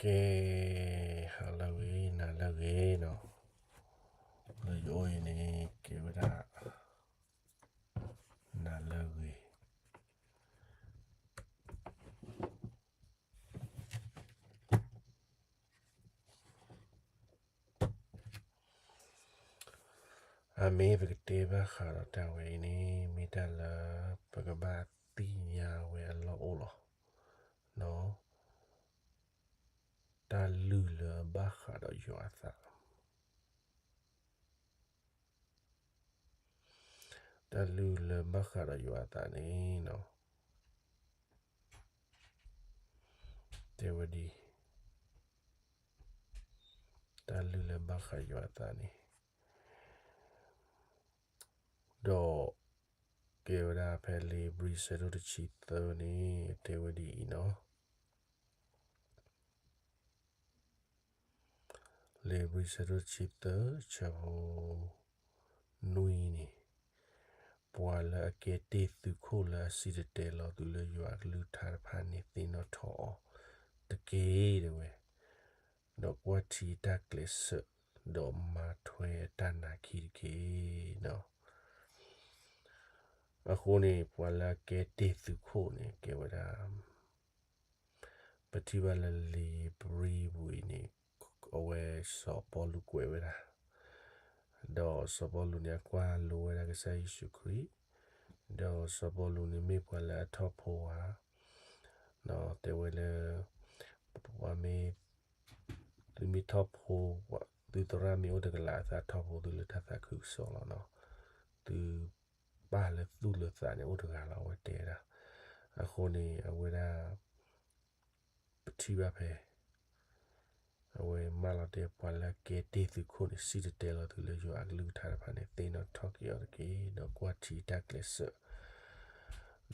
ကဲ, ဟါလၢအဂ့ၤ နၤလၢအဂ့ၤနီၤ, လၢယအိၣ်အံၤန့ၣ် ကဲဝဲဒၣ် နၤလၢအဂ့ၤ, အမ့ၢ်ပကတဲဘၣ်ဃးဒီးတၢ်ဝဲအံၤန့ၣ် မ့ၢ်တၢ်လၢပကဘၣ်သ့ၣ်ညါဝဲအလီၢ်အိၣ်လီၤ. တၢ်လုၢ်လၢအဘၣ်ဃးဒီးယွၤအသး, တၢ်လုၢ်လၢဘၣ်ဃးဒီးယွၤအသးန့ၣ်နီၤ, တဲဝဲဒ် တၢ်လုၢ်လၢဘၣ်ဃးယွၤအသးန့ၣ် ဒီးကဲဝဲဒၣ်ဖဲလံာ်ဧ့ၤဘြံၤဆၢဒိၣ်တဆံသၢန့ၣ် တဲဝဲဒ်အံၤနီၤ, လံာ်ဧ့ၤဘြံၤဆၢဒိၣ်တဆံသၢ ဆၢဖိနွံန့ၣ်, ပှၤလၢအကဲတ့ၢ်သုးခိၣ်လၢအစံၣ်တဲၤတဲလီၤသုလၢယွၤအကလုၢ်ကထါတဖၣ်န့ၣ် သ့ၣ်နီၣ်ထီၣ်အီၤတက့ၢ် တဲဝဲ, ဒီးကွၢ်ထံအတၢ်ကျဲးစၢး, ဒီးမၤထွဲအတၢ်နာ်ခံတက့ၢ်. အဃိန့ၣ် ပှၤလၢအကဲတ့ၢ်သုးခိၣ်န့ၣ် ကဲဝဲဒၣ် ပထံၣ်ဘၣ်လၢလံာ်ဧ့ၤဘြံၤပူၤအံၤန့ၣ်, အဝဲစီၤပီလူးကွဲးဝဲဒၣ်, ဒီးစီၤပီလူးန့ၣ် အကွၢ်လိဝဲဒၣ်ကစၢ်ယ့ၣ်ၡူးခရံာ်, ဒီးစီၤပီလူးန့ၣ်မ့ၢ်ပှၤလၢအထီၣ်ဖိဧါ, တဲဝဲလၢ ပှၤမ့ၢ် သုမ့ၢ်ထီၣ်ဖိ, သုသရၣ်မ့ၢ်အိၣ်တကလးအသး ထီၣ်ဖိသုလၢတၢ်သးခုကစီၣ်လီၤနီၤ, သုပၢ်လၢသူၣ်လၢသးန့ၣ်အိၣ်တဂၤလီၤ အဝဲတဲဒၣ်, အဃိန့ၣ် အဝဲဒၣ် ပထံၣ်ဘၣ်ဖဲ အဝဲမၢလီၤတဲ ပှၤလၢအကဲတ့ၢ်သုးခိၣ်န့ၣ် စံၣ်တဲၤတဲလီၤသုလၢယွၤအကလုၢ်ကထါတဖၣ်န့ၣ် သ့ၣ်နီၣ်ထီၣ်က့ၤအီၤတက့ၢ်, ဒီးကွၢ်ထံအတၢ်ကျဲးစၢး,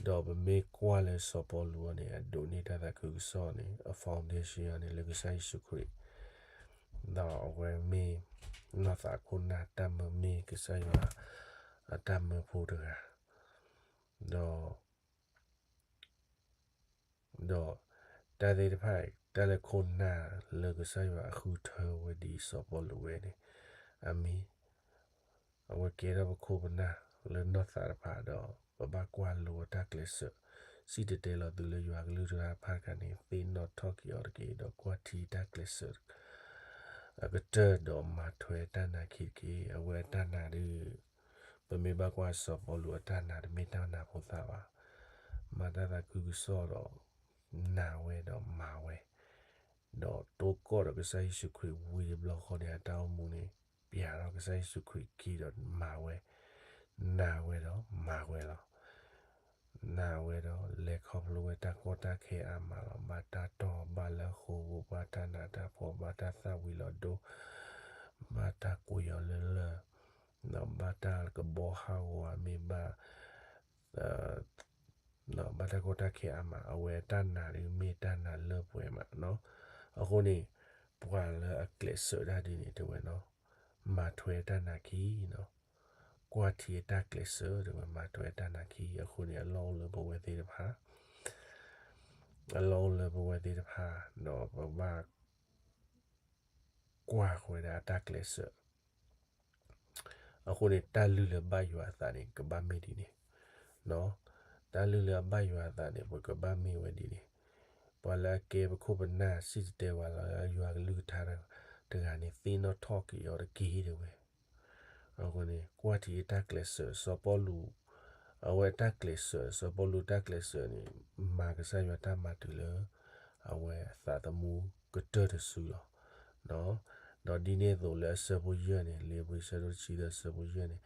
ဒီးပမ့ၢ်ကွၢ်လၢစီၤပီလူးအံၤန့ၣ် အဒိးန့ၢ်တၢ်သးခုကစီၣ်န့ၣ် အ foundation အံၤန့ၣ် လၢကစၢ်ယ့ၣ်ၡူးခရံာ်, ဒီးအဝဲမ့ၢ်နီၢ်သးခိၣ်နၢ် တၢ်မၢမ့ၢ်ကစၢ်ယွၤအတၢ်မၢဖိတဂၤ, ဒီး ဒီးတၢ်သ့ၣ်တဖၣ်အံၤ တၢ်လၢခိၣ်နၢ်လၢကစၢ်ယွၤအဃုထၢဝဲဒ်စီၤပီလူးဝဲန့ၣ်, အမ့ၢ် အဝဲကဲထီၣ်ပခိၣ်ပနၢ်လၢနီၢ်သးတဖၣ်ဒီး ပဘၣ်ကွၢ်လိအတၢ်ကျဲးစၢး, စံၣ်တဲၤတဲလီၤသုလၢယွၤကလုၢ်ကထါတဖၣ်တခါန့ၣ် သ့ၣ်နီၣ်ထီၣ်က့ၤအီၤတက့ၢ်, ဒီးကွၢ်ထံတၢ်ကျဲးစၢး အကတၢၢ်ဒီးမၤထွဲတၢ်နာ်ခံတက့ၢ်. အဝဲအတၢ်နာ်ဒီး ပမ့ၢ်ဘၣ်ကွၢ်စီၤပီလူးအတၢ်နာ်တမ့ၢ်တၢ်နာ်ဖိသၣ်ဘၣ်. မၤတၢ်သးခုကစီၣ်ဒီး နာ်ဝဲဒီးမၤဝဲ, ဒီးတိကီၢ်ဒီးကစၢ်ယ့ၣ်ၡူးခရံာ်ဝံၤတဘျီဃီန့ၣ် အတၢ်အိၣ်မူန့ၣ် ပျဲထီၣ်ကစၢ်ယ့ၣ်ၡူးခရံာ်ခံဒီးမၤဝဲ, နာ်ဝဲဒီးမၤဝဲလီၤ. နာ်ဝဲဒီးလဲၤခီဖျိဝဲတၢ်ကီတၢ်ခဲအါမးလီၤ. ဘၣ်တၢ်တီၢ်ဘၣ်လၢအဃိာ်ပူၤ, ဘၣ်တၢ်နးတၢ်ဖှီၣ်, ဘၣ်တၢ်သၣ်ဝံၤလီၤဒိ, ဘၣ်တၢ်ကွံာ်အီၤလၢလၢၢ်, ဒီးဘၣ်တၢ်ကဘီဟးဂီၤဧါ, မ့ၢ်ဘၣ် ဘၣ်တၢ်ကီတၢ်ခဲအါမး, အဝဲအတၢ်နာ်ဒီးမ့ၢ်တၢ်နာ်လၢပှဲၤမးနီၤ. အဃိန့ၣ် ပှၤလၢအကျဲးစၢးတၢ်ဒ်န့ၣ်တဲဝဲနီၤ, မၤထွဲတၢ်နာ်ခံနီၤ, ကွၢ်ထံအတၢ်ကျဲးစၢးတဲဝဲ မၤထွဲတၢ်နာ်ခံ. အဃိန့ၣ် အလီၢ်အိၣ်လၢပဝဲသ့ၣ်တဖၣ်, အလီၢ်အိၣ်လၢပဝဲသ့ၣ်တဖၣ် ဒီးပဘၣ် ကွၢ်ဃီၤဝဲဒၣ်အတၢ်ကျဲးစၢး. အဃိန့ၣ် တၢ်လုၢ်လၢဘၣ်ယွၤအသးန့ၣ် ကဘၣ်မ့ၢ်ဒ်န့ၣ်, တၢ်လုၢ်လၢအဘၣ်ယွၤအသးန့ၣ် ပကဘၣ်မ့ၢ်ဝဲဒ်န့ၣ်, ပှၤလၢအကဲပခိၣ်ပနၢ် စံၣ်တဲၤတဲဝဲလၢယွၤကလုၢ်ကထါတဂၤန့ၣ် သ့ၣ်နီၣ်ထီၣ်က့ၤအီၤတက့ၢ်တဲဝဲ. အဃိန့ၣ် ကွၢ်ထံအတၢ်ကျဲးစၢး စီၤပီလူး, အဝဲအတၢ်ကျဲးစၢး စီၤပီလူးအတၢ်ကျဲးစၢးန့ၣ် မၤကစၢ်ယွၤတၢ်မၤတုၤလၢ အဝဲအသးသမူကတၢၢ်တစုလီၤ. ဒီးဒ်န့ၣ်အသိးလၢအဆၢဖိယဲၢ်န့ၣ် လံာ်ဧ့ၤဘြံၤဆၢဒိၣ်တဆံသၢ ဆၢဖိယဲၢ်န့ၣ်,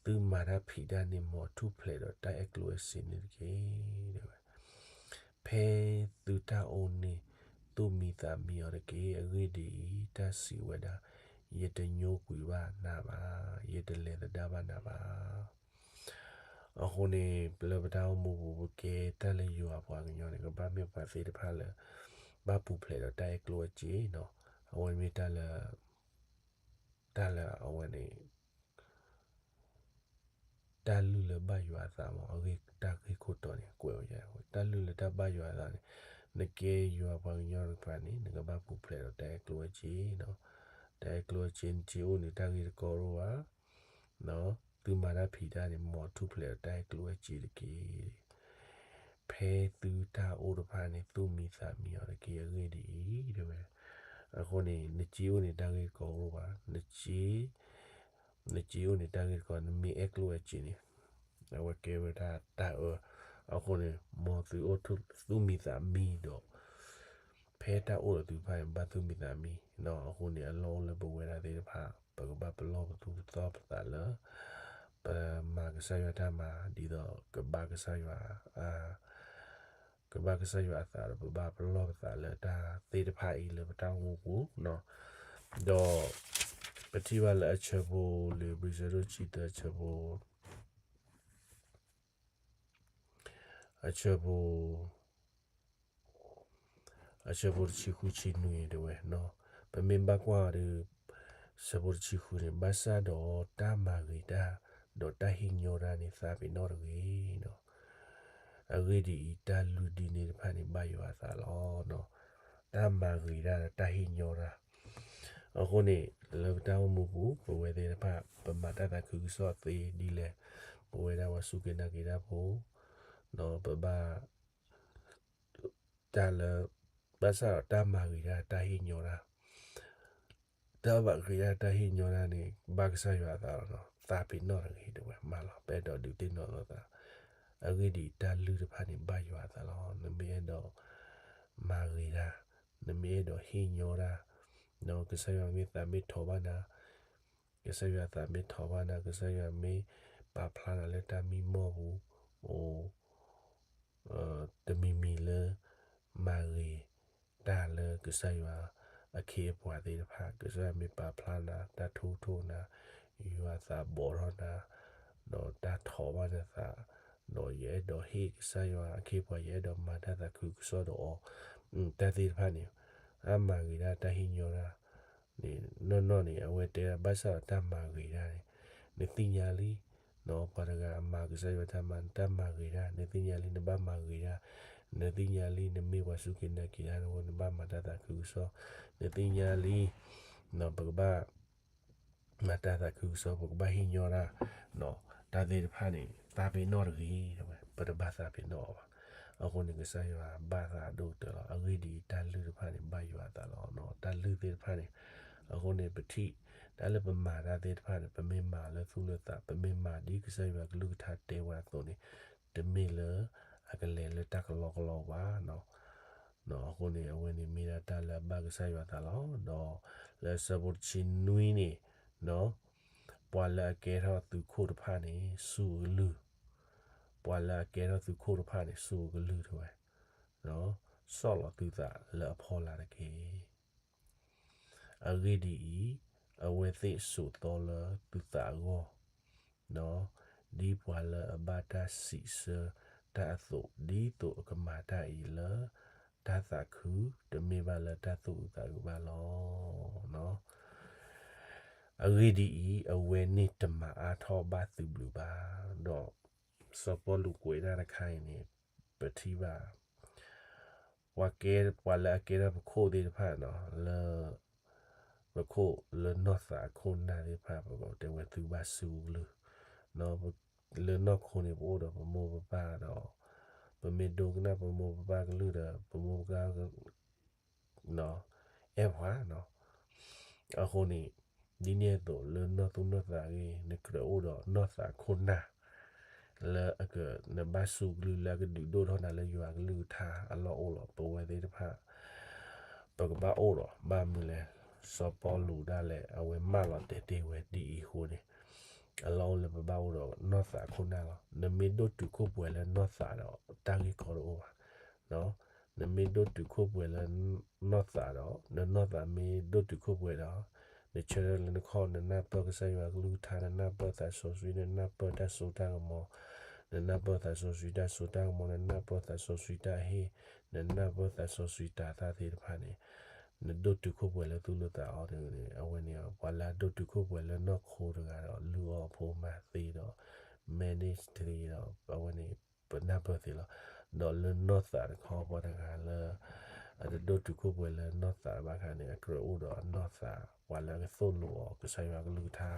သုမၤတၢ်ဖံးတၢ်န့ၣ် မ်အထူၣ်ဖျဲးဒီးတၢ်အဲၣ်ကျိၣ်အဲၣ်စ့န့ၣ်တက့ၢ် တဲဝဲ. ဖဲသုတၢ်အိၣ်န့ၣ် သူၣ်မံသးမံအီၤတက့ၢ်. အဂ့ၢ်ဒ်အံၤ, တၢ်စံးဝဲဒၣ်, ယတညိကွံာ်ဘၣ်နၤဘၣ်, ယတလဲၤသဒၣ်ဘၣ်နၤဘၣ်. အဃိန့ၣ် လၢပတၢ်အိၣ်မူပူၤ ပကဲတၢ်လၢယွၤပှၤကညီန့ၣ် ကဘၣ်မ့ၢ်ပှၤသ့ၣ်တဖၣ်လၢ ဘၣ်ပူၤဖျဲးဒီးတၢ်အဲၣ်ကျိၣ်အဲၣ်စ့နီၤ. အဝဲမ့ၢ်တၢ်လၢ တၢ်လၢအဝဲန့ၣ် တၢ်လုၢ်လၢဘၣ်ယွၤအသးမး အဂ့ၢ်တၢ်ဂ့ၢ်ခိၣ်တီန့ၣ် ကွဲးဝဲဒၣ် တၢ်လုၢ်လၢတၢ်ဘၣ်ယွၤအသးန့ၣ် နကဲယွၤပှၤကညီတကပၤန့ၣ် နကဘၣ်ပူၤဖျဲးဒီးတၢ်အဲၣ်ကျိၣ်အဲၣ်စ့, တၢ်အဲၣ်ကျိၣ်အဲၣ်စ့ နစ့အိၣ်န့ၣ် တၢ်ဂ့ၢ်တကီတအိၣ်ဘၣ်, သုမၤတၢ်ဖံးတၢ်န့ၣ် မ်ထူၣ်ဖျဲးဒီးတၢ်အဲၣ်ကျိၣ်အဲၣ်စ့တက့ၢ်. ဖဲသုတၢ်အိၣ်တဖၣ်န့ၣ် သူၣ်မံသးမံအီၤတက့ၢ်. အဂ့ၢ်ဒ်အံၤ, တဲဝဲ. အဃိန့ၣ် နစ့အိၣ်န့ၣ် တၢ်ဂ့ၢ်တကီတအိၣ်ဘၣ်, နစ့အိၣ်န့ၣ် တၢ်ဂ့ၢ်တကီ, နမ့ၢ်အဲၣ်ကျိၣ်အဲၣ်စ့န့ၣ် အဝဲကဲဝဲဒၣ်တၢ်အၢ. အဃိန့ၣ် မ်သုအိၣ် သူၣ်မံသးမံဒီး ဖဲတၢ်အိၣ်ဒီးသုတဖၣ်န့ၣ် ဘၣ်သူၣ်မံသးမံ. အဃိန့ၣ် အလီၢ်အိၣ်လၢပဝဲဒၣ်သ့ၣ်တဖၣ် ပကဘၣ်ပလီၢ်ပသူၣ်ပသီပသးလၢ ပမၤကစၢ်ယွၤတၢ်မၤ ဒ်သိးကဘၣ်ကစၢ်ယွၤ ကဘၣ်ကစၢ်ယွၤအသးဒီး ပဘၣ်ပလီၢ်ပသးလၢတၢ်သ့ၣ်တဖၣ်အံၤလၢပတၢ်အိၣ်မူပူၤ, ဒီး ပထံၣ်ဘၣ်လၢအဆၢဖိလံာ် ဘြံၤစဲဒိၣ်ဆံသၢ အဆၢဖိ အဆၢဖိ အဆၢဖိတဆံဃုဆံနွံတဲဝဲ, ပမ့ၢ်ဘၣ်ကွၢ်ဒီး ဆၢဖိတဆံဃုန့ၣ် ဘၣ်ဆၣ်ဒီးတၢ်မၤဂ့ၤတၢ် ဒီးတၢ်ဟ့ၣ်ညီတၢ်န့ၣ် သးပ့ၤနီၣ်တဂ့ၤ. အဂ့ၢ်ဒ်အံၤ, တၢ်လုၢ်ဒ်န့ၣ်တဖၣ်န့ၣ် ဘၣ်ယွၤအသးလီၤ. တၢ်မၤဂ့ၤတၢ်ဒီးတၢ်ဟ့ၣ်ညီတၢ် အဃိန့ၣ် လၢပတၢ်အိၣ်မူပူၤ ပဝဲသ့ၣ်တဖၣ် ပမၤတၢ်သးခုကစီၣ်သ့ဒ်လဲၣ်, ပဝဲဒၣ်ပှၤစူၢ်က့ၤနာ်က့ၤတၢ်ဖိ, ပဘၣ် တၢ်လၢ ဘၣ်ဆၣ်ဒီးတၢ်မၤဂ့ၤတၢ် တၢ်ဟ့ၣ်ညီတၢ်, တၢ်မၤဂ့ၤတၢ် တၢ်ဟ့ၣ်ညီတၢ်န့ၣ် ဘၣ်ကစၢ်ယွၤအသးလီၤ. သးပ့ၤနီၣ်တဂ့ၤ တဲဝဲ, မၤလီၤ. ပအဲၣ်ဒိးဒုးသ့ၣ်နီၣ်ထီၣ်သး, အဂ့ၢ်ဒ်အံၤ, တၢ်လုၢ်တဖၣ်န့ၣ် ဘၣ်ယွၤအသးလီၤ. နမ့ၢ်အဲၣ်ဒိးမၤဂ့ၤတၢ်, နမ့ၢ်အဲၣ်ဒိးဟ့ၣ်ညီတၢ်, ကစၢ်ယွၤမ့ၢ်သးမ့ၢ်ထီၣ်ဘၣ်နၤ, ကစၢ်ယွၤသးမ့ၢ်ထီၣ်ဘၣ်နၤ, ကစၢ်ယွၤမ့ၢ်ပာ်ဖျါနၤလၢတၢ်မံမီၢ်ပူၤ, အိၣ် တမံၤမံၤလၢ မၤဂ့ၤတၢ်လၢကစၢ်ယွၤအခ့အပှၤသ့ၣ်တဖၣ်, ကစၢ်ယွၤမ့ၢ်ပာ်ဖျါနၤ, တၢ်ထိၣ်ထိၣ်နၤ, ယွၤသးဘီၣ်ထီၣ်နၤ, ဒီးတၢ်ထီၣ်ဘၣ်နသး, ဒီးယအဲၣ်ဒိးဟ့ၣ်ကစၢ်ယွၤအခ့အပှၤ, ယအဲၣ်ဒိးမၤတၢ်သးခုကစီၣ်ဒီးအီၤ, တၢ်သ့ၣ်တဖၣ်န့ၣ်, တၢ်မၤဂ့ၤတၢ်, တၢ်ဟ့ၣ်ညီတၢ် န့ၣ် နီၢ်နီၢ်န့ၣ် အဝဲတဲဒၣ် ဘၣ်ဆၣ်ဒီးတၢ်မၤဂ့ၤတၢ်န့ၣ်, နသ့ၣ်ညါလံ, ပှၤတဂၤမၤကစၢ်ယွၤတၢ်မၤ, တၢ်မၤဂ့ၤတၢ်, နသ့ၣ်ညါလံ, နဘၣ်မၤဂ့ၤတၢ်, နသ့ၣ်ညါလံ, နမ့ၢ်ပှၤစူၢ်က့ၤနာ်က့ၤတၢ်အဃိ နဘၣ်မၤတၢ်သးခုကစီၣ်, နသ့ၣ်ညါလံ, ပကဘၣ် မၤတၢ်သးခုကစီၣ်, ပကဘၣ်ဟ့ၣ်ညီတၢ်, တၢ်သ့ၣ်တဖၣ်န့ၣ် သးပ့ၤနီၣ်တဂ့ၤ, ပတဘၣ်သးပ့ၤနီၣ်အီၤဘၣ်. အဃိန့ၣ် ကစၢ်ယွၤဘၣ်သးဒိၣ်ကတၢၢ်လီၤ. အဂ့ၢ်ဒ်အံၤ, တၢ်လုၢ်တဖၣ်န့ၣ် ဘၣ်ယွၤအသးလီၤ. တၢ်လုၢ်သ့ၣ်တဖၣ်န့ၣ်, အဃိန့ၣ် ပထံၣ် တၢ်လၢပမၤတၢ်သ့ၣ်တဖၣ်န့ၣ် ပမ့ၢ်မၤလၢသူၣ်လၢသး, ပမ့ၢ်မၤဒ်ကစၢ်ယွၤကလုၢ်ကထါတဲဝဲအသိးန့ၣ်, တမ့ၢ်လၢအကလဲၤလၢတၢ်ကလီကလီဘၣ်. အဃိန့ၣ် အဝဲန့ၣ်မ့ၢ်ဒၣ်တၢ်လၢအဘၣ်ကစၢ်ယွၤအသးလီၤ. ဒီးလၢဆၢဖိတဆံနွံန့ၣ်, ပှၤလၢအကဲထီၣ်သုးခိၣ်တဖၣ်န့ၣ် စူၢ်အကလုၢ်, ပှၤလၢအကဲထီၣ်သုးခိၣ်တဖၣ်န့ၣ် စူၢ်အကလုၢ်တဲဝဲ, ဆီၣ်လီၤသုသးလၢအဖီလာ်တက့ၢ်. အဂ့ၢ်ဒ်အံၤ, အဝဲသ့ၣ်စိာ်သီလၢသုသးအဂီၢ်, ဒ်ပှၤလၢအဘၣ်တၢ်စံးဆၢတၢ်အသိး, ဒ်သိးအကမၤတၢ်အံၤလၢတၢ်သးခု, တမ့ၢ်ဘၣ်လၢတၢ်သူၣ်အုးသးအုးဘၣ်လီၤ. အဂ့ၢ်ဒ်အံၤ, အဝဲန့ၣ်တမၤအါထီၣ်ဘၣ်သုဘျုးဘၣ်. ဒီးစီၤပီလူးကွဲးတၢ်တခါအံၤန့ၣ်, ပထံၣ်ဘၣ် ပှၤကဲ, ပှၤလၢအကဲထီၣ်ပခိၣ်သ့ၣ်တဖၣ်န့ၣ်, လၢ ပခိၣ်လၢနီၢ်သးအခိၣ်နၢ်သ့ၣ်တဖၣ် ပကတဲဝဲသုဘၣ်စူၢ်ကလုၢ်, လၢနီၢ်ခိန့ၣ် ပအိၣ်ဒီးပမိၢ်ပပၢ်ဒီး ပမ့ၢ်ဒိကနၣ်ပမိၢ်ပပၢ်ကလုၢ်ဒီး ပမိၢ်ပပၢ် အဲၣ်ပှၤ, အဃိန့ၣ် ဒ်န့ၣ်အသိးလၢနီၢ်သူၣ်နီၢ်သးအဂ့ၢ် နကြၢးအိၣ်ဒီးနီၢ်သးခိၣ်နၢ် လၢအက နဘၣ်စူၢ်ကလုၢ်လၢအကဒုးဒိၣ်ထီၣ်နၤလၢယွၤကလုၢ်ကထါအလီၢ်အိၣ်လီၤ. ပဝဲသ့ၣ်တဖၣ် ပကဘၣ်အိၣ်ဒီး ဘၣ်မနုၤလဲၣ်, စီၤပီလူးဒၣ်လဲာ် အဝဲမၢလီၤတဲာ်တ့ၢ်ဝဲဒ်အံၤအဃိန့ၣ် အလီၢ်အိၣ်လၢပဘၣ်အိၣ်ဒီးနီၢ်သးခိၣ်နၢ်လီၤ. နမ့ၢ်ဒိၣ်တုာ်ခိၣ်ပှဲၤလၢနီၢ်သးဒီး တၢ်ဂ့ၢ်ကီတအိၣ်ဘၣ်. နမ့ၢ်ဒိၣ်တုာ်ခိၣ်ပှဲၤလၢနီၢ်သးဒီး နနီၢ်သးမ့ၢ်ဒိၣ်တုာ်ခိၣ်ပှဲၤဒီး နဆၢထၢၣ်လၢနခီၣ် နနၢ်ပၢၢ်ကစၢ်ယွၤကလုၢ်ကထါ နနၢ်ပၢၢ်သးစီဆှံ နနၢ်ပၢၢ်တၢ်စိတၢ်ကမီၤ, နနၢ်ပၢၢ်သးစီဆှံတၢ်စိတၢ်ကမီၤ နနၢ်ပၢၢ်သးစီဆှံတၢ်ဟ့ၣ်, နနၢ်ပၢၢ်သးစီဆှံတၢ်သၣ်သ့ၣ်တဖၣ်န့ၣ် နဒိၣ်တုာ်ခိၣ်ပှဲၤလၢသူၣ်လၢသးအီၤန့ၣ် အဝဲန့ၣ် ပှၤလၢအဒိၣ်တုာ်ခိၣ်ပှဲၤလၢနီၢ်ခိတဂၤဒီး လုၢ်အီၣ်အဖိမၤသ့ဒီး manage သ့ဒီး အဝဲန့ၣ် ပနၢ်ပၢၢ်သ့လီၤ. ဒီးလၢနီၢ်သးတခီ ပှၤတဂၤလၢ အတဒိၣ်တုာ်ခိၣ်ပှဲၤလၢနီၢ်သးဘၣ်ခါန့ၣ် အကြၢးအိၣ်ဒီးအနီၢ်သး ပှၤလၢအကသိၣ်လိအီၤ ကစၢ်ယွၤကလုၢ်ကထါ,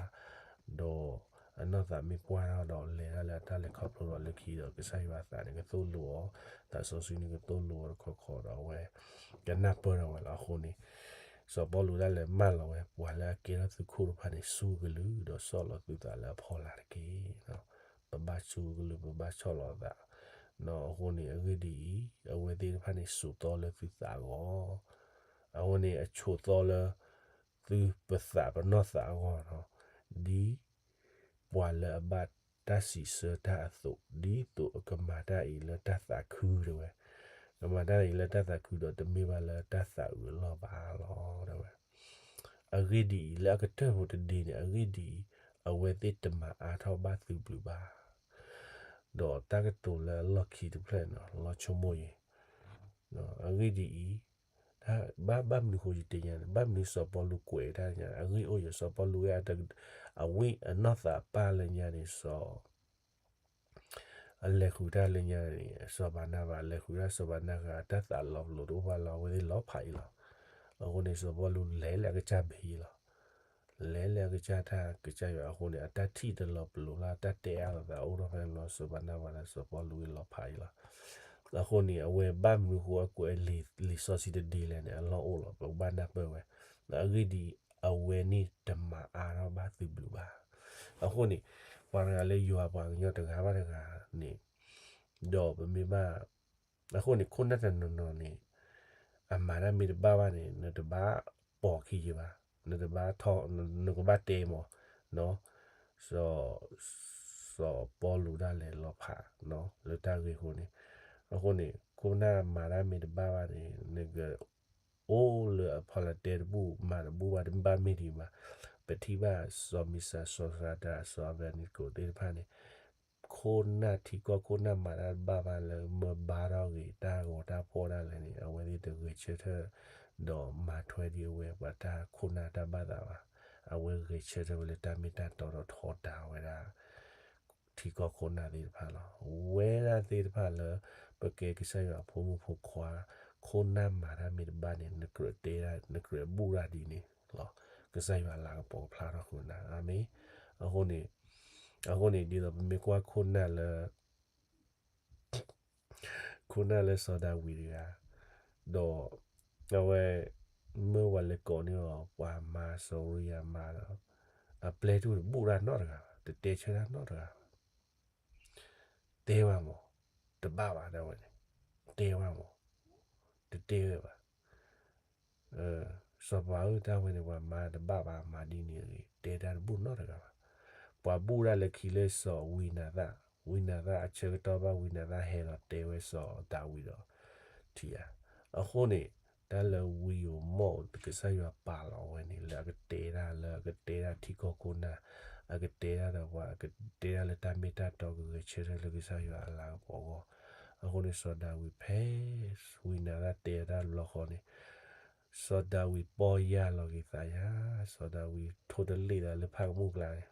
ဒီးအနီၢ်သးမ့ၢ်ပှၢ်ထီၣ်ဒီး လဲၤတၢ်လဲၤခီဖျိဒီးလၢခံဒီး ကစၢ်ယွၤအသးန့ၣ်ကသိၣ်လိအီၤ, သးစီဆှံန့ၣ်ကသိၣ်လိအီၤတခီခီဒီး အဝဲကနၢ်ပၢၢ်ထီၣ်ဝဲလီၤ. အဃိန့ၣ် စီၤပီလူးဒၣ်လဲာ်မၢလီၤဝဲ ပှၤလၢအကဲထီၣ်သုးခိၣ်တဖၣ်န့ၣ် စူၢ်ကလုၢ်ဒီးဆီၣ်လီၤသုသးလၢအဖီလာ်တက့ၢ်. ပဘၣ်စူၢ်ကလုၢ် ပဘၣ်ဆီၣ်လီၤသး, အဃိန့ၣ် အဂ့ၢ်ဒ်အံၤ, အဝဲသ့ၣ်တဖၣ်န့ၣ် စိာ်သီလၢသုသးအဂီၢ်, အဝဲန့ၣ် အဆိးသီလၢ သုပသးပနီၢ်သးအဂီၢ်လီၤ. ဒ်ပှၤလၢအဘၣ်တၢ်စံးဆၢတၢ်အသိး, ဒ်သိးအကမၤတၢ်အံၤလၢတၢ်သးခုတဲဝဲ, ကမၤတၢ်အံၤလၢတၢ်သးခုဒီး တမ့ၢ်ဘၣ်လၢတၢ်သးအုးအလီၢ်ဘၣ်လီၤတဲဝဲ. အဂ့ၢ်ဒ်အံၤ, လၢအကတၢၢ်ဖိတဒ့န့ၣ်, အဂ့ၢ်ဒ်အံၤ, အဝဲသ့ၣ်တမၤအါထီၣ်ဘၣ်သုဘျုးဘၣ်. ဒီးတၢ်ကတိၤလၢအလီၢ်ခံတဖျၢၣ်န့ၣ် လီၤဆိကမိၣ်အံၤ, အဂ့ၢ်ဒ်အံၤ, ဘၣ်မနုၤဃိယတဲညါန့ၣ်, ဘၣ်မနုၤစီၤပီလူးကွဲးတၢ်ညါ, အဂ့ၢ်အိၣ်ယၤ စီၤပီလူးဝဲ အဝံအနီၢ်သးပၢ်လၢညါန့ၣ် စီၤ အလဲၤဃုာ်တၢ်လၢညါန့ၣ် စီၤဘၤနၤဘၤ လဲၤဃုာ်တၢ် စီၤဘၤနၤဘၤ တၢ်သးလီၤပလိာ်တအိၣ်ဘၣ်လီၤ အဝဲသ့ၣ်လီၤဖးအံၤလီၤ. အဃိန့ၣ် စီၤပီလူးလဲၤလၢအကစၢ်ဘ့ၣ်အံၤလီၤ. လဲၤလၢအကစၢ်တၢ်ကစၢ်ယွၤအဃိန့ၣ် အတၢ်ထံၣ်တလီၤပလိာ်လၢ အတၢ်တဲအါလိာ်သးအိၣ်ထီၣ်ဖဲန့ၣ်လီၤ. စီၤဘၤနၤဘၤဒီးစီၤပီလူးအံၤလီၤဖးအံၤလီၤ. အဃိန့ၣ် အဝဲဘၣ်မနုၤဃိအကွဲးလံာ်စီဆှံတဒ့လဲၣ်န့ၣ် အလီၢ်အိၣ်လီၤ. ပကဘၣ်နၢ်ပၢၢ်ဝဲ. အဂ့ၢ်ဒ်အံၤ, အဝဲန့ၣ်တမၤအါထီၣ်ဘၣ်သုဘျုးဘၣ်. အဃိန့ၣ် ပှၤတဂၤလၢယွၤပှၤကညီတဂၤဘၣ်တဂၤန့ၣ် ဒီးပမ့ၢ်ဘၣ်, အဃိန့ၣ် ခိၣ်နၢ်တနီၤနီၤန့ၣ် အမၤတၢ်မ့ၢ်တဘၣ်ဘၣ်န့ၣ် နတဘၣ်ပိာ်ခံယၤဘၣ်, နတဘၣ်ထီၣ်, နကဘၣ်တဲမး, စီၤ, စီၤပီလူးဒၣ်လဲာ်လီၤဖး လၢတၢ်ဂ့ၢ်အဃိန့ၣ်, အဃိန့ၣ် ခိၣ်နၢ်မၤတၢ်မ့ၢ်တဘၣ်ဘၣ်န့ၣ် နက အိၣ်လၢအဖီလာ်တဲတဘူၣ် မၤတဘူၣ်ဘၣ် တဘၣ်မ့ၢ်ဒံးဘၣ်. ပထံၣ်ဘၣ်စီၤမံစၤ စီၤစၤဒၤ စီၤအဘ့းနကိၤသ့ၣ်တဖၣ်န့ၣ် ခိၣ်နၢ်ထံကီၢ်ခိၣ်နၢ်မၤတၢ်တဘၣ်ဘၣ်လၢမၢဘါထီၣ်ဂ့ၤ တၢ်ဂီၤတၢ်ဖှီၣ်ဒၣ်လဲာ်န့ၣ် အဝဲသ့ၣ်တဂဲၤဆၢထၢၣ် ဒီးမၤထွဲဒံးအဝဲပှၤတၢ်ခိၣ်နၢ်တၢ်ဘၣ်သးဘၣ်. အဝဲဂဲၤဆၢထၢၣ်ဝဲလၢတၢ်မ့ၢ်တၢ်တီဒီးထီဒါဝဲဒၣ် ထံကီၢ်ခိၣ်နၢ်သ့ၣ်တဖၣ်လီၤ. ဝဲဒၣ်သ့ၣ်တဖၣ်လၢ ပကဲကစၢ်ယွၤအဖိမုၣ်ဖိခွါ, ခိၣ်နၢ်မၤတၢ်မ့ၢ်တဘၣ်န့ၣ် နကြၢးတဲဒၣ် နကြၢးဘူၣ်ဒၣ်ဒ်န့ၣ်လီၤ. ကစၢ်ယွၤလၤကပီၤကဖျါထီၣ်ဃုာ်နၤ. အၤမ့ၣ်. အဃိန့ၣ်, အဃိန့ၣ် ဒ်သိးပမ့ၢ်ကွၢ်ခိၣ်နၢ်လၢ ခိၣ်နၢ်လၢစီၤဒၤဝံးတဂၤ, ဒီး အဝဲ မ့ၢ်ဝဲလဲၤကိးန့ၢ်အီၤ ပှၤမၤစီၤရံယၤမၤဒီး အပျဲၢ်တအိၣ်တဘူၣ်တၢ်နီတဂၤဘၣ်, တတဲဆၢတၢ်နီတဂၤဘၣ်. တဲဝဲမး, တဘၣ်ဘၣ်ဒၣ်ဝဲန့ၣ်, တဲဝဲမး, တတဲဝဲဘၣ်. စီၤပၤဧၢ တၢ်ဝဲန့ၣ် ပှၤမၤတဘၣ်ဘၣ် မၤဒ်န့ၣ်အဂ့ၢ် တဲတၢ်တဘူၣ်နီတဂၤဘၣ်. ပှၤဘူၣ်ဒၣ်လၢခံလၢစီၤဝံနၤသၣ်, ဝံနၤသၣ်အဆၢကတီၢ်ဘၣ် ဝံနၤသၣ်ဟဲလီၤတဲဝဲစီၤဒၤဝံးဒီး ထံဧါ. အဃိန့ၣ် တၢ်လၢဝံဧိၤမီၣ်ဧိၤ ကစၢ်ယွၤပာ်လီၤဝဲန့ၣ် လၢအကတဲတၢ်လၢ အကတဲတၢ်ထံကီၢ်ခိၣ်နၢ်, အကတဲတၢ်ဒီးပှၤ အကတဲတၢ်လၢတၢ်မ့ၢ်တၢ်တီ ကဂဲၤဆၢထၢၣ်လၢကစၢ်ယွၤအလၤကပီၤအဂီၢ်. အဃိန့ၣ် စီၤဒၤဝံးဖဲ ဝံနၤသၣ်တဲတၢ်တဘျီဃီန့ၣ် စီၤဒၤဝံးပီၢ်ယၢ်လီၤက့ၤသးယၤ, စီၤဒၤဝံးထိတလ့ၣ်သးလၢဖးကမူၣ်ကျါန့ၣ်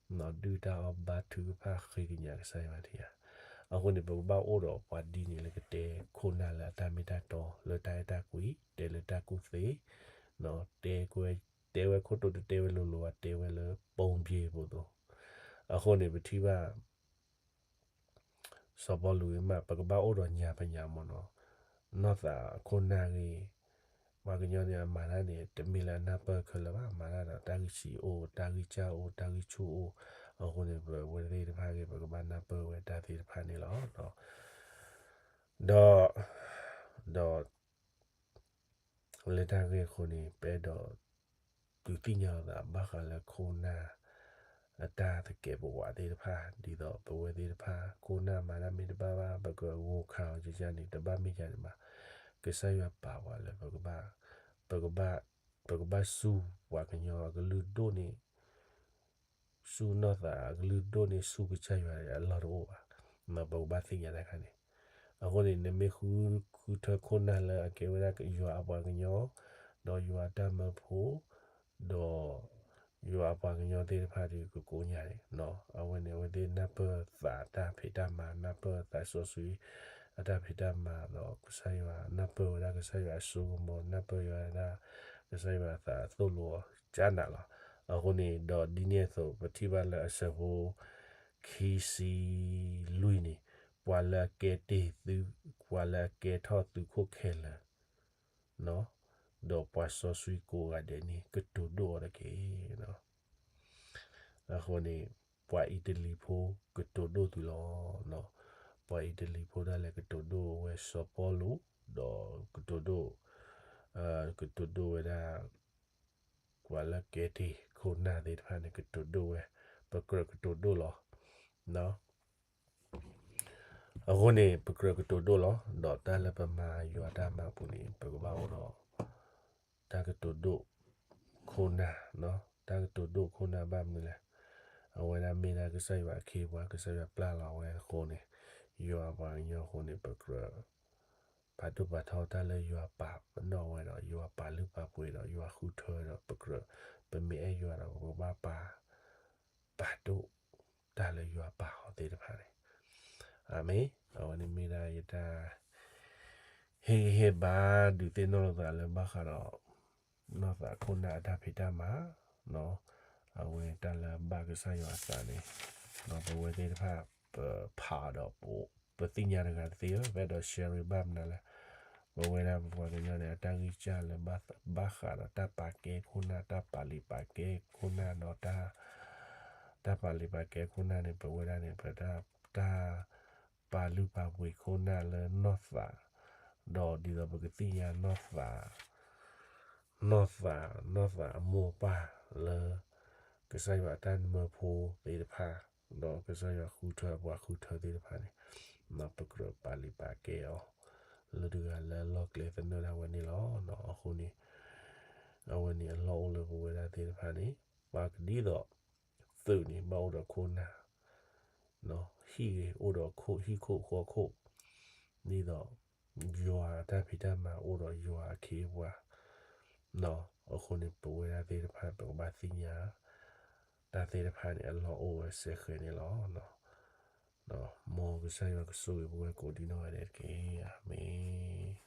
နီၢ်ဒုၣ်တၢ်အီၣ်ဘါထုကဖၣ်ဃ့ကညးကစၢ်ယွၤထံဧါ. အဃိန့ၣ် ပကဘၣ်အိၣ်ဒီးပှၤဒ်န့ၣ်လၢကတဲခိၣ်နၢ်လၢအတၢ်မ့ၢ်တၢ်တီ လၢတၢ်အဲၣ်တၢ်ကွံ, တဲလၢတၢ်ကူၣ်သ့, တဲ, တဲဝဲခိၣ်တိာ်တတဲဝဲလိၤလိၤဘၣ် တဲဝဲလၢပိာ်ဘ့ၣ်ဖိသိး. အဃိန့ၣ် ပထံၣ်ဘၣ် စီၤပီလူးအံၤမး ပကဘၣ်အိၣ်ဒီးညါပညါမ့ၢ်နီၤ, နီၢ်သးခိၣ်နၢ်ဂ့ၤ, ပှၤကညီန့ၣ် အမၤတၢ်န့ၣ် တမ့ၢ်လၢအနၢ်ပၢၢ်ခဲလၢာ်ဘၣ်, မၤတၢ်ဒီးတၢ်ဂံၢ်ဆံးအိၣ် တၢ်ဂံၢ်စၢ်အိၣ် တၢ်ဂံၢ်ဆူၣ်အိၣ်. အဃိန့ၣ် ပဝဲသ့ၣ်တဖၣ်ဂ့ၤ ပကဘၣ်နၢ်ပၢၢ်ဝဲတၢ်သ့ၣ်တဖၣ်န့ၣ်လီၤ. ဒီး, ဒီး လၢတၢ်ဂ့ၢ်အဃိန့ၣ် ပအဲၣ်ဒိးဒုးသ့ၣ်ညါလိာ်သးဘၣ်ဃးလၢခိၣ်နၢ် အတၢ်သကဲးပဝးသ့ၣ်တဖၣ် ဒ်သိးပဝဲသ့ၣ်တဖၣ် ခိၣ်နၢ်မၤတၢ်မ့ၢ်တဘၣ်ဘၣ် ပကဂိၤခးအီၤကန့ၣ် တဘၣ်မ့ၢ်ဒ်န့ၣ်ဘၣ်. ကစၢ်ယွၤပာ်ပှၤလၢ ပကဘၣ်, ပကဘၣ်စူၢ်ပှၤကညီအကလုၢ်ဒိၣ်န့ၢ် စူၢ်နီၢ်သးအကလုၢ်ဒိၣ်န့ၢ် စူၢ်ကစၢ်ယွၤအလီၢ်တအိၣ်ဘၣ်. ပကဘၣ်သ့ၣ်ညါတခါန့ၣ်. အဃိန့ၣ် နမ့ၢ်ဃုထၢခိၣ်နၢ်လၢအကဲဝဲဒၣ်ယွၤအပှၤကညီ, ဒီးယွၤအတၢ်မၢဖိ, ဒီးယွၤအပှၤကညီသ့ၣ်တဖၣ်ဒီး ကကိးညါန့ၣ်, အဝဲန့ၣ် အဝဲသ့ၣ်နၢ်ပၢၢ်သးတၢ်ဖံးတၢ်မၤ နၢ်ပၢၢ်သးစီဆှံ, အတၢ်ဖံးတၢ်မၤဒီး ကစၢ်ယွၤနၢ်ပၢၢ်ဝဲဒၣ် ကစၢ်ယွၤအစိကမီၤ နၢ်ပၢၢ်ဝဲဒၣ် ကစၢ်ယွၤအသးအသိၣ်လိအီၤကနးလီၤ. အဃိန့ၣ် ဒီးဒ်န့ၣ်အသိး ပထံၣ်ဘၣ်လၢအဆၢဖိ ခံဆံလွံၢ်န့ၣ်, ပှၤလၢအကဲတ့ၢ်သု, ပှၤလၢအကဲထီၣ်သုးခိၣ်ခဲလၢာ် ဒီးပှၤစီဆှံကိးဂၤဒဲးန့ၣ် ကတိၤဒိၣ်အီၤတက့ၢ်. အဃိန့ၣ် ပှၤအံၤတလံၤဖိကတိၤဒိၣ်သုလီၤ. ပှၤအံၤတလံၤဖိဒၣ်လဲာ်ကတိၤဒိၣ်ဝဲစီၤပီလူး, ဒီးကတိၤဒိၣ်, ကတိၤဒိၣ်ဝဲဒၣ် ပှၤလၢကဲတ့ၢ်ခိၣ်နၢ်သ့ၣ်တဖၣ်န့ၣ် ကတိၤဒိၣ်ဝဲ, ပကြၢးကတိၤဒိၣ်လီၤ. အဃိန့ၣ် ပကြၢးကတိၤဒိၣ်လီၤ. ဒီးတၢ်လၢပမၤယွၤတၢ်မၤအပူၤန့ၣ် ပကဘၣ်အိၣ်ဒီး တၢ်ကတိၤဒိၣ်ခိၣ်နၢ်, တၢ်ကတိၤဒိၣ်ခိၣ်နၢ်ဘၣ်မနုၤလဲၣ်. အဝဲဒၣ်မ့ၢ်ဒၣ်ကစၢ်ယွၤအခ့အပှၤ ကစၢ်ယွၤပျၢ်လီၤဝဲအဃိန့ၣ်, ယွၤပှၤကညီအဃိန့ၣ် ပကြၢး ပာ်ဒိၣ်ပာ်ထီတၢ်လၢယွၤပာ်ပနီၣ်ဝဲဒီး ယွၤပာ်လုၢ်ပာ်ပှ့ၤဒီး ယွၤဃုထၢဒီး ပကြၢး ပမ့ၢ်အဲၣ်ယွၤဒီး ပကဘၣ်ပာ် ပာ်ဒိၣ်တၢ်လၢယွၤပာ်အီၤသ့ၣ်တဖၣ်န့ၣ်. အၤမ့ၣ်. အဝဲန့ၣ်မ့ၢ်ဒၣ်ယတၢ် ဟ့ၣ်ဂံၢ်ဟ့ၣ်ဘါဒုးသ့ၣ်နီၣ်လိာ်သးလၢဘၣ်ဃးဒီး နီၢ်သးခိၣ်နၢ်အတၢ်ဖံးတၢ်မၤ, အဝဲတၢ်လၢဘၣ်ကစၢ်ယွၤအသးန့ၣ်, ပဝဲသ့ၣ်တဖၣ် ပဖးဒီး ပသ့ၣ်ညါတဂၤတသ့ဧၢ, ဖဲဒီး share ဘၣ်မနုၤလဲၣ်. ပဝဲဒၣ်ပပှၤကညီန့ၣ် အတၢ်ဂံၢ်စၢ်လၢဘၣ်ဃးဒီးတၢ်ပာ်ကဲခိၣ်နၢ် တၢ်ပာ်လုၢ်ပာ်ကဲခိၣ်နၢ်ဒီး တၢ်ပာ်လုၢ်ပာ်ကဲခိၣ်နၢ်န့ၣ် ပဝဲဒၣ်န့ၣ် ပတၢ် ပာ်လုၢ်ပာ်ပှ့ၤခိၣ်နၢ်လၢနီၢ်သး, ဒီးဒ်သိးပကသ့ၣ်ညါနီၢ်သး, နီၢ်သး, နီၢ်သးအမိၢ်အပၢ်လၢ ကစၢ်ယွၤအတၢ်မၢဖိသ့ၣ်တဖၣ်, ဒီးကစၢ်ယွၤဃုထၢအပှၤဃုထၢသ့ၣ်တဖၣ်န့ၣ်, ပကြၢးပာ်လုၢ်ပာ်ကဲအီၤ လၢတဂၤလၢအလီၢ်ကျဲသနၢၣ်ဒၣ်ဝဲန့ၣ်လီၤ. အဃိန့ၣ် အဝဲန့ၣ်အလီၢ်အိၣ်လၢပဝဲဒၣ်သ့ၣ်တဖၣ်န့ၣ်, ပှၤကဒ်သိး သုးန့ၣ် ဘၣ်အိၣ်ဒီးခိၣ်နၢ်, ဟံၣ်ဂ့ၤ အိၣ်ဒီးခိၣ် ဟံၣ်ခိၣ်ဃီခိၣ်, ဒ်သိး ယွၤအတၢ်ဖံးတၢ်မၤအိၣ်ဒီးယွၤအခ့အပှၤ, အဃိန့ၣ် ပဝဲဒၣ်သ့ၣ်တဖၣ် ပကဘၣ်သ့ၣ်ညါ တၢ်သ့ၣ်တဖၣ်န့ၣ် အလီၢ်အိၣ်ဝဲစဲဃဲၤန့ၣ်လီၤ. မ်ကစၢ်ယွၤကဆိၣ်ဂ့ၤပဝဲကိးဒံနီၢ်ဂၤဒဲးတက့ၢ်. အၤမ့ၣ်.